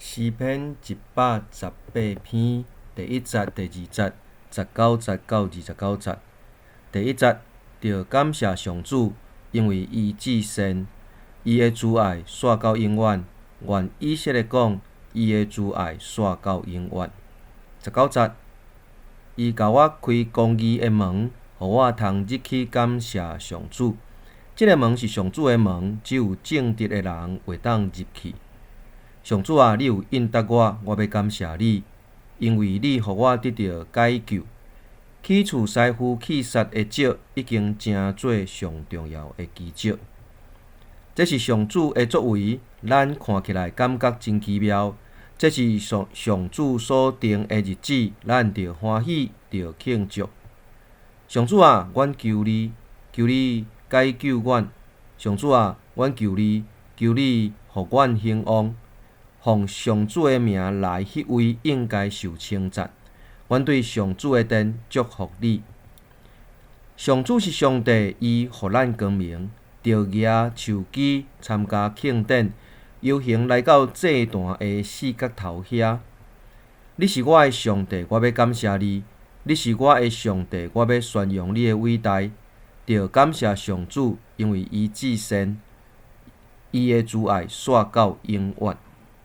詩篇一百十八篇第一節、第二節、19節到29節。第一節，著感謝上主，因為伊至善，伊的慈愛紲到永遠。願以色列講，伊的慈愛紲到永遠。十九節，伊共我開公義的門，予我通入去感謝上主。這个門是上主的門，只有正直的人會當入去。上主啊，你有應答我，我欲感謝你，因為你予我得著解救。起厝師傅棄殺的石，已經成做上重要的基石。這是上主的作為，咱看起來感覺真奇妙。這是上上主所定的日子，咱著歡喜，著慶祝。上主啊，阮求你，求你解救阮。上主啊，阮求你，求你予阮興旺。奉上主的名來，彼位應該受稱讚。阮對上主的殿祝福你。上主是上帝，伊予咱光明，著舉樹枝參加慶典，遊行來到祭壇的四角頭遐。你是我的上帝，我欲感謝你。你是我的上帝，我欲宣揚你的偉大。著感謝上主，因為伊至善，伊的慈愛紲到永遠。